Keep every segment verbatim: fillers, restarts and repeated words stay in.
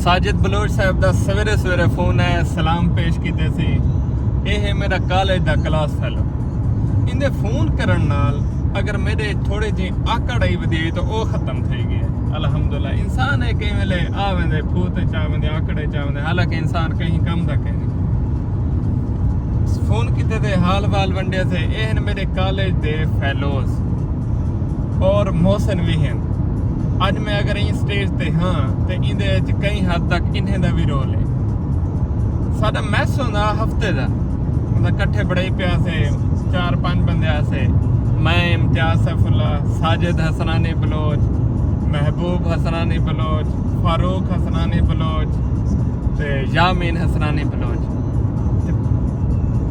ساجد بلوچ صاحب دا سویرے سویرے فون آیا، سلام پیش کیتے سی۔ اے ہے میرا کالج دا کلاس فیلو۔ ایندے فون کرن نال اگر میرے تھوڑے جی آکڑ آئی ودی تو او ختم تھئی گئی ہے۔ الحمدللہ، انسان ہے کئی ویلے آ ویندے، پھوت چا ویندے، آکڑے چا ویندے، حالانکہ انسان کہیں کم دا کہیں۔ فون کیتے تے حال وال ونڈے سے۔ اے ہن میرے کالج دے فیلوز اور محسن وی ہن۔ اڄ میں اگر ایں سٹیج تے ہاں تے ایندے وچ کئی حد تک انہیں دا وی رول ہے۔ ساݙا میس ہوندا ہفتے دا، مطلب کٹھے بڑے پیا سے، چار پنج بندے آسے، میں، امتیاز سیف اللہ، ساجد حسنانی بلوچ، محبوب حسنانی بلوچ، فاروق حسنانی بلوچ، تے یامین حسنانی بلوچ، تے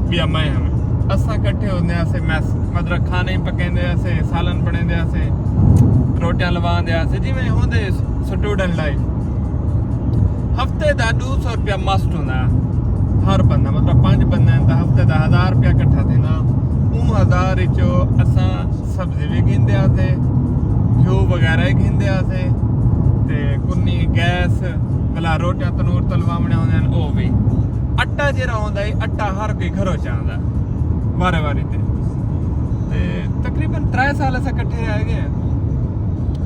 ٻیا میں ہم۔ اساں کٹھے ہوندے ہاسے، میس، مطلب کھانے ہی پکیندے ہاسے، سالن بݨیندے ہاسے، روٹیاں لواندے ہاسے، جیویں ہوندے سٹوڈنٹ لائف۔ ہفتے دا ݙو سو روپیہ مسٹ ہوندا ہر بندہ، مطلب پنج بندے ہن تاں ہفتے دا ہزار روپیہ کٹھا تھیندا۔ اوں ہزار وچوں اساں سبزی وی گھندے ہاسے، گھیو وغیرہ ہی گھندے ہاسے، تے کنی، گیس، بھلا روٹیاں تنور تلواوݨے ہوندے ہن، او وی۔ اٹا جیڑھا ہوندا ہے، اٹا ہر کوئی گھروں چ آندا وارے واری تے۔ تے تقریباً ترے سال اساں کٹھے رہ ڳئے۔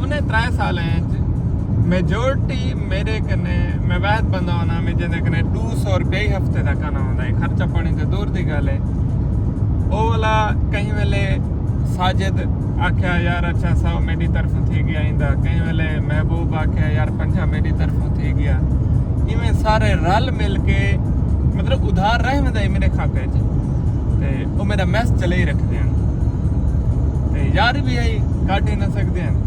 انہیں ترے سالیں وچ میجورٹی میرے کنے، میں واحد بندہ ہونا میں جیندے کنے ݙو سو روپے ہی ہفتے دا کھانا ہوندا ہے، خرچہ پاݨی تے دور دی ڳالھ ہے۔ او والا کہیں ویلے ساجد آکھیا، "یار اچھا سو میݙی طرفوں تھی ڳیا ایندا"، کہیں ویلے محبوب آکھیا، "یار پنجاہ میݙی طرفوں تھی ڳیا"۔ ایویں سارے رل مل کے، مطلب ادھار رہ ویندا ہے میرے کھاتے وچ، تے او میرا میس چلے ہی رکھدے ہن، تے یار بھی آئی کاٹ ہی نہ سکدے ہن۔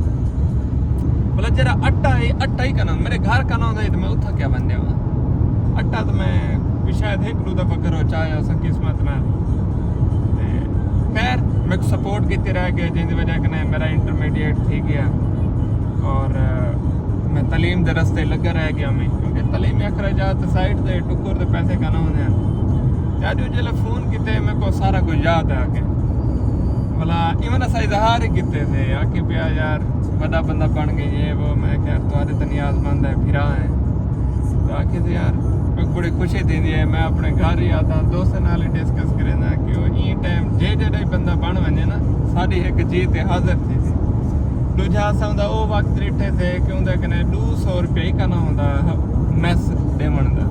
بھلا جیڑھا اٹا ہے، اٹا ہی کنا، میرے گھر کنا ہوندا ہے تے میں اتھاں کیا بندے ہاں۔ اٹا تے میں بھی شاید ہک ݙو دفعہ گھروں چایا سا قسمت نال۔ تے خیر، میکوں سپورٹ کیتے رہ ڳئے، جیندی وجہ کنے میرا انٹرمیڈیٹ تھی ڳیا اور، آ، میں تعلیم دے رستے لڳا رہ ڳیا میں، کیونکہ تعلیمی اخراجات سائیڈ تے ٹکر دے پیسے کنا ہوندے ہن۔ تے اڄ جیلے فون کیتے، میکوں سارا کجھ یاد آ ڳیا۔ بھلا ایون اساں اظہار ہی کیتے سے، آکھے پیا، "یار، وݙا بندہ بݨ ڳئے، یہ وہ۔" میں کہیا، "تہاݙے تے نیاز مند ہے، بھرا ہے۔" تے آکھے تے، "یار، میکوں بڑی خوشی تھیندی ہے، میں اپݨے گھر ہی آتا، دوستاں نال ہی ڈسکس کریندا کہ او ایں ٹائم جے جیڑھا ہی بندہ بݨ ونڄے نا، ساݙی ہک جی تے حاضر تھیسی۔" ݙوجھا اساں اوندا او وقت ݙٹھے سے کہ اوندے کنے ݙو سو روپیہ ہی کنا ہوندا میس ݙیوݨ دا۔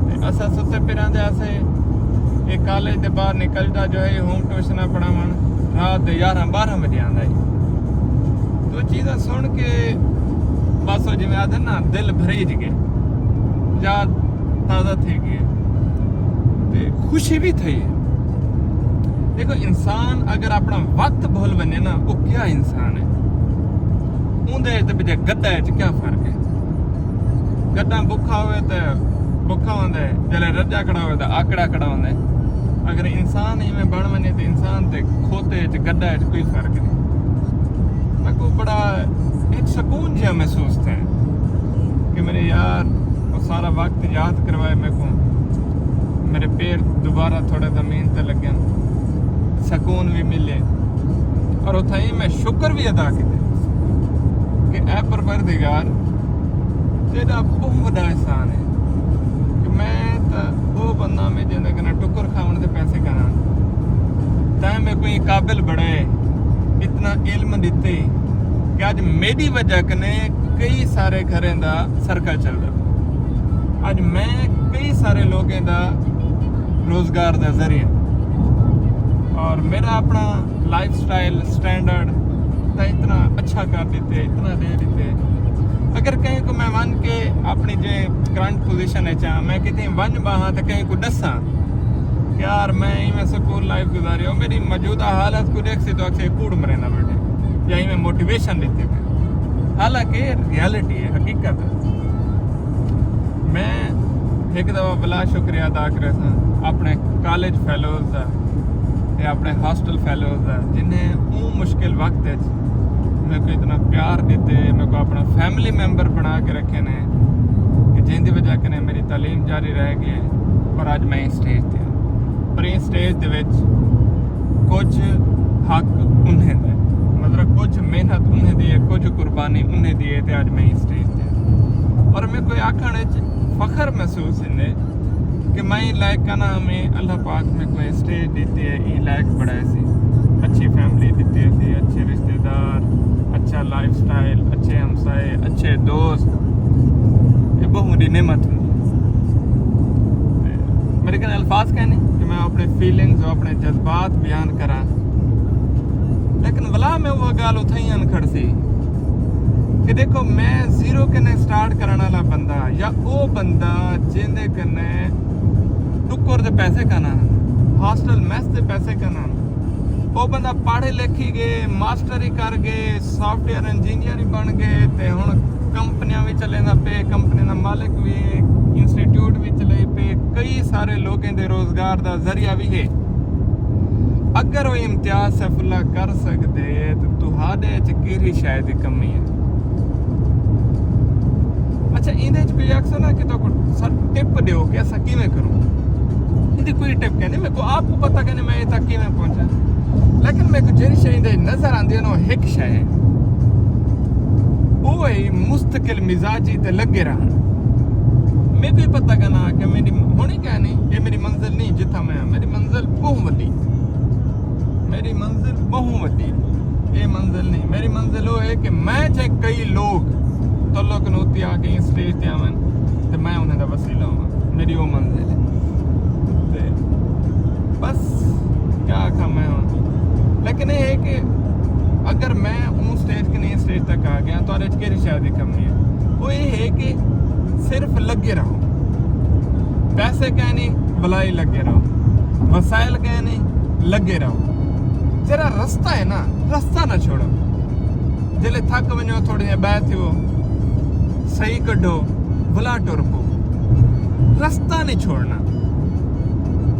تے اساں ستے پھراندے ہاسے، اے کالج دے ٻاہر نکل تے جو ہے ہوم ٹیوشناں پڑھاوݨ، رات دے یارہاں ٻارہاں وڄے آندا ہے۔ تو چیزاں سݨ کے بس او جیویں آہدن نا، دل بھریج ڳئے، یاد تازہ تھی ڳئے تے خوشی بھی تھئی ہے۔ دیکھو، انسان اگر اپݨا وقت بھل ونڄے نا، او کیا انسان ہے؟ اوندے تے ٻجے گݙا وچ کیا فرق ہے؟ گݙا بکھا ہوئے تے بکھا ہوندا ہے، جلے رڄا کھڑا ہوئے تے آکڑا کھڑا ہوندا ہے۔ اگر انسان ایویں بݨ ونڄے تے انسان تے کھوتے وچ، گݙا وچ کوئی فرق نہیں۔ میکوں بڑا ہک سکون جیہا محسوس تھیا کہ میرے یار او سارا وقت یاد کروائے میکوں، میرے پیر دوبارہ تھوڑے زمین تے لڳن، سکون وی ملے۔ اور اتھائیں میں شکر وی ادا کیتے کہ اے پروردگار، تیݙا ٻہوں وݙا احسان ہے کہ میں تاں او بندہ میں جیندے کنے ٹکر کھاوݨ دے پیسے کراں، تیں میکوں ایں قابل بݨائے، اتنا علم ݙتے کہ اڄ میݙی وجہ کنے کئی سارے گھریں دا سرکل چلدا۔ اڄ میں کئی سارے لوگیں دا روزگار دا ذریعہ، اور میرا اپݨا لائف سٹائل سٹینڈرڈ تاں اتنا اچھا کر ݙتے، اتنا ݙے ݙتے۔ اگر کہیں کوں میں ونڄ کے اپݨی جے کرنٹ پوزیشن وچ ہاں، میں کتھے ونڄ ٻاہاں تے کہیں کوں ݙساں کہ یار میں ایویں سکول لائف گزاری، او میری موجودہ حالت کوں ݙیکھسی تو آکھسی کوڑ مریندا ٻیٹھے، یا ایویں موٹیویشن ݙتی پئے۔ حالانکہ ریئلٹی ہے، حقیقت ہے۔ میں ہک دفعہ بلا شکریہ ادا کریساں اپݨے کالج فیلوز دا تے اپݨے ہاسٹل فیلوز دا، جنہیں اوں مشکل وقت وچ میکوں اتنا پیار ݙتے، میکوں اپݨا فیملی ممبر بݨا کے رکھے نے کہ جیندی وجہ کنے میری تعلیم جاری رہ ڳئی ہے اور اڄ میں اس سٹیج تے ہاں۔ پر اس سٹیج دے وچ کجھ حق انہیں دا ہے، مطلب کجھ محنت انہیں دی ہے، کجھ قربانی انہیں دی ہے تے اڄ میں اس سٹیج تے ہاں۔ میکوں آکھݨ وچ فخر محسوس تھیندے کہ میں ایں لائق کنا، میں اللہ پاک میکوں اے سٹیج ݙتی ہے، ایں لائق بݨائے سی، اچھی فیملی ݙتی سی، اچھے رشتہ دار، اچھا لائف سٹائل، اچھے ہمسائے، اچھے دوست۔ اے ٻہوں وݙی نعمت ہوندی ہے۔ تے میݙے کنے الفاظ کائنی کہ میں اپݨے فیلنگز، اپݨے جذبات بیان کراں، لیکن ولا میں وہ ڳالھ اتھائیں آن کھڑسی کہ دیکھو، میں زیرو کنے سٹارٹ کرݨ والا بندہ، یا او بندہ جیندے کنے ٹکر دے پیسے کنا، ہاسٹل میس دے پیسے کنا، او بندہ پڑھ لکھی ڳئے، ماسٹر ہی کر ڳئے، سافٹ ویئر انجینئر ہی بݨ ڳئے، تے ہݨ کمپنیاں وی چلیندا پئے، کمپنی دا مالک وی، انسٹیٹیوٹ وی چلائی پئے، کئی سارے لوکیں دے روزگار دا ذریعہ وی ہے۔ اگر او امتیاز سیف اللہ کر سڳدے، تے تہاݙے اچ کیڑھی شے دی کمی ہے؟ اچھا، ایندے اچ کوئی آکھسو نا کہ تہاکوں سر ٹپ ݙیو کہ اساں کیویں کروں؟ ایندی کوئی ٹپ کائنی، میکوں آپ کوں پتہ کائنی میں اتھاں کیویں پہنچا۔ لیکن میکوں جیڑھی شے ایندے نظر آندی ہے نا، او ہک شے ہے۔ او ہے مستقل مزاجی تے لڳے رہݨ۔ میکوں پتہ کائنا کہ میݙی ہݨ اے کائنی، اے میݙی منزل نہیں جتھاں میں ہاں۔ میݙی منزل ٻہوں وݙی۔ میݙی منزل ٻہوں وݙی۔ اے منزل نہیں۔ میݙی منزل او ہے کہ میں جے کئی لوک تلک نوں اتے آ کے ایں سٹیج تے آون تے میں انہاں دا وسیلہ ہاں۔ میݙی او منزل ہے۔ تے بس، کیا آکھاں میں ہݨ؟ لیکن اے ہے کہ اگر میں اوں سٹیج کنیں ایں سٹیج تک آ ڳیاں، تہاݙے اچ کیڑھی شے دی کمی ہے؟ او اے ہے کہ صرف لڳے رہو۔ پیسے کائنی، ولائی لڳے رہو۔ وسائل کائنی، لڳے رہو۔ جیڑھا رستہ ہے نا، رستہ نہ چھوڑو۔ جیلے تھک ونڄو، تھوڑے جیہے ٻہہ تھیو، سہی کڈھو، ولا ٹر پو۔ رستہ نہیں چھوڑنا۔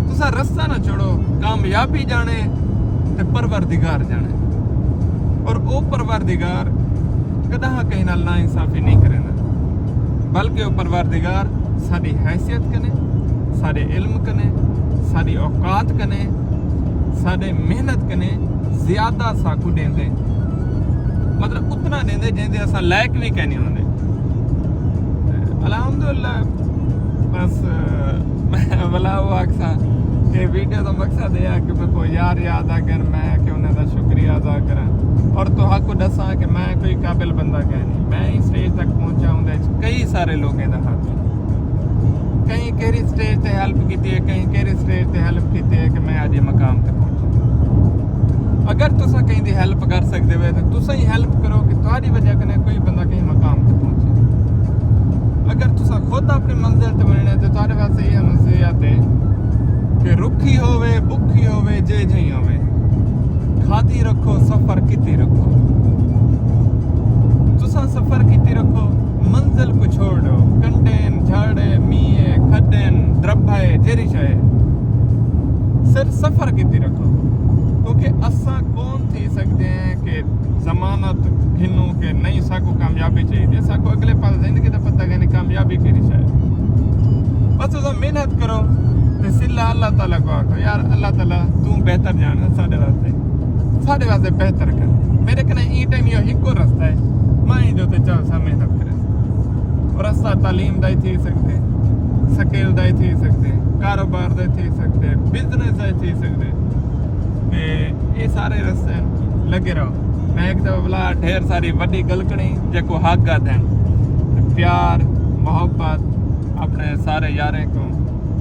تساں رستہ نہ چھوڑو، کامیابی ڄاݨے تے پروردگار ڄاݨے۔ اور او پروردگار کݙاں کہیں نال ناانصافی نہیں کریندا، بلکہ او پروردگار ساݙی حیثیت کنے، ساݙے علم کنے، ساݙی اوقات کنے، ساݙے محنت کنے زیادہ ساکوں ݙیندے۔ مطلب، اتنا ݙیندے جیندے اساں لائق وی کائنی ہوندے۔ الحمدللہ، بس، میں ولا او آکھساں کہ ویڈیو دا مقصد اے ہے کہ میکوں یار یاد آ ڳئن، میں کہ انہاں دا شکریہ ادا کراں۔ اور تہاکوں ݙساں کہ میں کوئی قابل بندہ کائنی۔ میں ایں سٹیج تک پہنچا، اوندے وچ کئی سارے لوکیں دا ہتھ ہے۔ کہیں کیڑھی سٹیج تے ہیلپ کیتی ہے، کہیں کیڑھی سٹیج تے ہیلپ کیتی ہے کہ میں اڄ ایں مقام تے پہنچا۔ اگر تساں کہیں دی ہیلپ کر سڳدے وے تے تساں ہی ہیلپ کرو کہ تہاݙی وجہ کنے کوئی بندہ کہیں مقام تے پہنچے۔ اگر تساں خود اپݨی منزل تے ونڄݨے تے تہاݙے واسطے ایہ نصیحت ہے کہ رکھی ہووے، بکھی ہووے، جے جئیں ہووے، کھادی رکھو، سفر کیتی رکھو۔ تساں سفر کیتی رکھو، منزل کوں چھوڑ ݙیو۔ کنڈے ہن، جھڑ ہے، مینہ ہے، کھݙ ہن، دربھا ہے، جیڑھی شے ہے، صرف سفر کیتی رکھو۔ کیونکہ اساں کون تھی سڳدے ہیں کہ ضمانت گھنوں کہ نہیں، ساکوں کامیابی چاہیدی ہے، ساکوں اڳلے پل زندگی دا پتہ کائنی کامیابی کیڑھی شے ہے۔ بس تساں محنت کرو تے صلہ اللہ تعالیٰ کوں آکھو، یار اللہ تعالیٰ توں بہتر ڄاݨ ساݙے واسطے، ساݙے واسطے بہتر کر۔ میݙے کنے ایں ٹائم ایہو ہکو رستہ ہے، میں ایندے تے چلساں، محنت کریساں۔ او رستہ تعلیم دا ہی تھی سڳدے، سکل دا ہی تھی سڳدے، کاروبار دا ہی تھی سڳدے، بزنس دا ہی تھی سڳدے۔ تے اے سارے رستے ہن، لڳے رہو۔ میں ہک دفعہ ولا ڈھیر ساری وݙی ڳلکݨی جیکوں حق آہدن، پیار، محبت، اپݨے سارے یاریں کوں،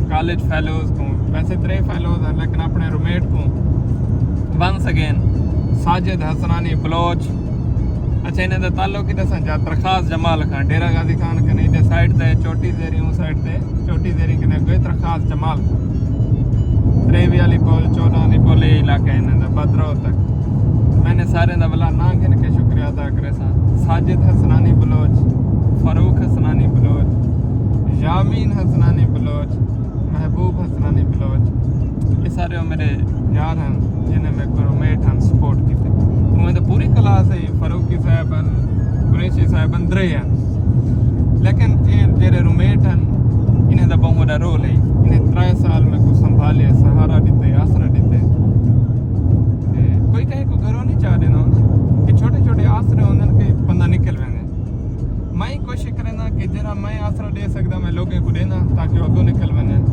کالج فیلوز کوں، ویسے ترے فیلوز ہن لیکن اپݨے روممیٹ کوں، ونس اگین ساجد حسنانی بلوچ۔ اچھا، انہاں دا تعلق کتھاں ساں؟ جا ترخاص جمال خان، ڈیرہ غازی خان کنے ایݙے سائیڈ تے، چوٹی زیریں اوں سائیڈ تے، چوٹی زیریں کنے اڳے ترخاص جمال خان۔ تریوی والی پل، چوݙاں والی پل، اے علاقہ انہاں دا، بدرو تک۔ میں نے سارے دا ولا ناں گھن کے شکریہ ادا کریساں۔ ساجد حسنانی بلوچ، فاروق حسنانی بلوچ، یامین حسنانی بلوچ، محبوب حسنانی بلوچ، اے سارے او میݙے یار ہن جنہیں میکوں روممیٹ ہن سپورٹ کیتے۔ اوویں تاں پوری کلاس ہے، فاروقی صاحب ہن، قریشی صاحب ہن، درے ہن۔ لیکن اے جیڑھے روممیٹ ہن، انہیں دا ٻہوں وݙا رول ہے۔ انہیں ترے سال میکوں سنبھالے، سہارا ݙتے، آسرا ݙتے۔ تے کوئی کہیں کوں گھروں نہیں چا ݙیندا ہوندا کہ چھوٹے چھوٹے آسرے ہوندن کہ بندہ نکل ویندے۔ میں کوشش کرینداں کہ جیڑھا میں آسرا ݙے سڳدا میں لوکیں کوں ݙینداں تاکہ او اڳوں نکل ونڄن۔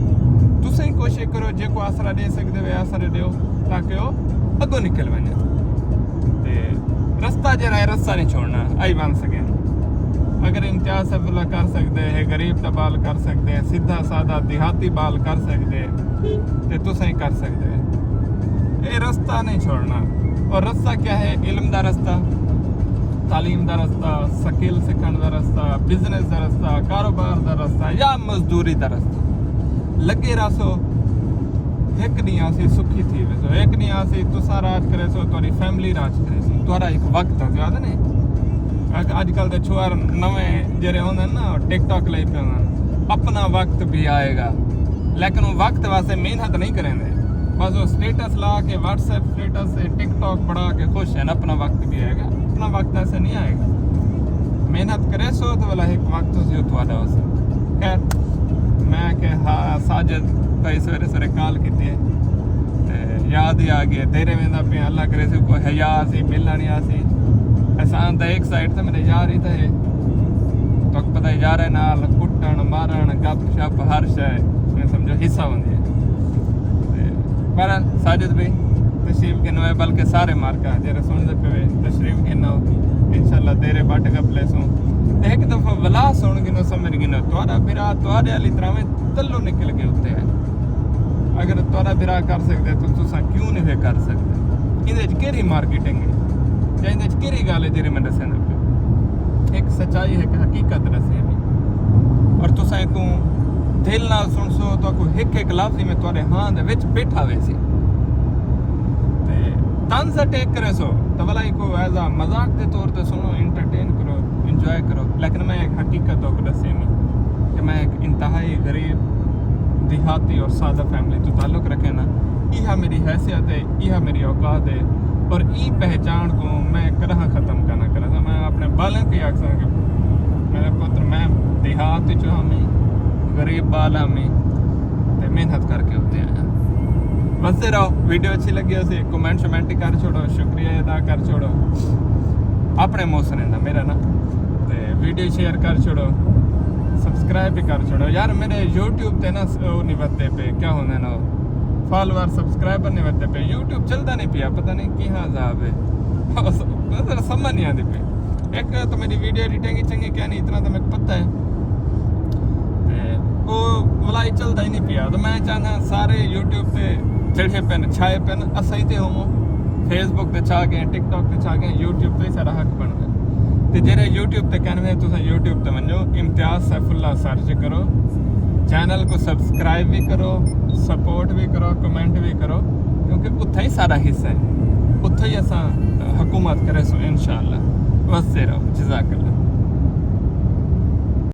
تساں کوشش کرو جیکوں آسرا ݙے سڳدے وے آسرا ݙیو تاکہ او اڳوں نکل ونڄن۔ تے رستہ جیڑھا ہے رستہ نہیں چھوڑنا، آئی بن سڳے۔ اگر امتیاز سیف اللہ کر سڳدے ہے، غریب دا بال کر سڳدے ہے، سیدھا سادہ دیہاتی بال کر سڳدے ہے، تے تساں ہی کر سڳدے ہے۔ اے رستہ نہیں چھوڑنا۔ اور رستہ کیا ہے؟ علم دا رستہ، تعلیم دا رستہ، سکل سکھݨ دا رستہ، بزنس دا رستہ، کاروبار دا رستہ یا مزدوری دا رستہ۔ لڳے رہسو، ہک ݙینہہ آسی سکھی تھی ویسو، ہک ݙینہہ آسی تساں راج کریسو، تہاݙی فیملی راج کریسی۔ تہاݙا ہک وقت ہے، زیادہ نہیں۔ اڄ، اڄ کل دے چھوہر نویں جیڑھے ہوندے نا، ٹک ٹاک لئی پئے ہوندے، اپنا وقت بھی آئے گا، لیکن وہ وقت واسطے محنت نہیں کریندے۔ بس وہ سٹیٹس لا کے، واٹس ایپ سٹیٹس تے ٹک ٹاک بݨا کے خوش ہیں، اپنا وقت بھی آئے گا، اپنا وقت ایسے نہیں آئے گا۔ محنت کریسو تو والا ایک وقت ہوسی، وہ تہاݙا ہوسی۔ خیر، میں کہ ہا ساجد بھائی سویرے سویرے کال کیتی ہے، تے یاد ہی آ گئی۔ دیرے ویندا پیا، اللہ کریسی کوئی حیا آسی، ملݨ ہی آسی۔ احسان تاں ایک سائیڈ تے میرے یار ہی تے ہے۔ تہاکوں پتہ ہے یاریں نال کٹݨ، مارݨ، گپ شپ، ہر شے، میں سمجھو حصہ ہوندی ہے۔ تے بہرحال ساجد بھائی تشریف گھنو ہے، بلکہ سارے مارکا جیڑھے سݨدے پئے وے تشریف گھنو۔ انشاءاللہ دیرے بٹ گپ لیسوں۔ تے ہک دفعہ ولا سݨ گھنو، سمجھ گھنو، تہاݙا بھرا تہاݙے آلی طرح میں تلوں نکل کے اتے ہے۔ اگر تہاݙا بھرا کر سڳدے تو تساں کیوں نہیں کر سڳدے؟ ایندے وچ کیڑھی مارکیٹنگ ہے؟ یا ایندے وچ کیڑھی ڳالھ ہے جیڑھی میں ݙسیندا پیا؟ ہک سچائی، ہک حقیقت ݙسی ہے۔ اور تساں ایکوں دل نال سݨسو، تہاکوں ہک ہک لفظ ہی میں تہاݙے ہاں دے وچ بیٹھا ویسی۔ تے طنز اٹیک کریسو، تاں ولا ایکوں ایز اے مذاق دے طور تے سݨو، انٹرٹین کرو، انجوائے کرو۔ لیکن میں ایک حقیقت تہاکوں ݙسینی کہ میں ایک انتہائی غریب، دیہاتی اور سادہ فیملی تو تعلق رکھینا۔ ایہا میری حیثیت ہے، ایہا میری اوقات ہے، اور ای پہچان کوں میں کݙاں ختم کر نہ کریساں۔ میں اپݨے ٻالاں کوں آکھساں کہ میرے پتر، میں دیہات وچ ہامی، غریب ٻال ہامی، تے محنت کر کے اتے آیا۔ وسدے رہو، ویڈیو اچھی لڳی ہوسی، کمنٹ شمنٹ کر چھوڑو، شکریہ ادا کر چھوڑو۔ اپݨے محسن دا میرا نا، تے ویڈیو شیئر کر چھوڑو، سبسکرائب بھی کر چھوڑو۔ یار میرے یوٹیوب تے نا س-، او نہیں ودے پئے، کیا ہوندے نا، فالوور سبسکرائبر نہیں ودے پئے، یوٹیوب چلدا نہیں پیا، پتہ نہیں کیہاں عذاب ہے۔ ذرا سمجھ نہیں آندی پئی۔ ایک تو میری ویڈیو ایڈیٹنگ ہی چنگی کیا نہیں، اتنا تو میکوں پتہ ہے۔ تے او ولا ہی چلدا ہی نہیں پیا۔ تو میں چاہنا سارے یوٹیوب تے جڑے پن، چھائے پن، اسائی تے ہومو۔ فیس بک تے چھا گئے، ٹک ٹاک تے چھا گئے، یوٹیوب تے ہی سارا حق بن گیا۔ تے جڑے یوٹیوب تے کہنے تساں یوٹیوب تے ونجو، امتیاز سیف اللہ سرچ کرو، چینل کو سبسکرائب بھی کرو، سپورٹ بھی کرو، کمنٹ بھی کرو، کیونکہ اتھے ہی سارا حصہ ہے، اتھے ہی اساں حکومت کریسوں انشاءاللہ۔ وسدے رہو، جزاک اللہ۔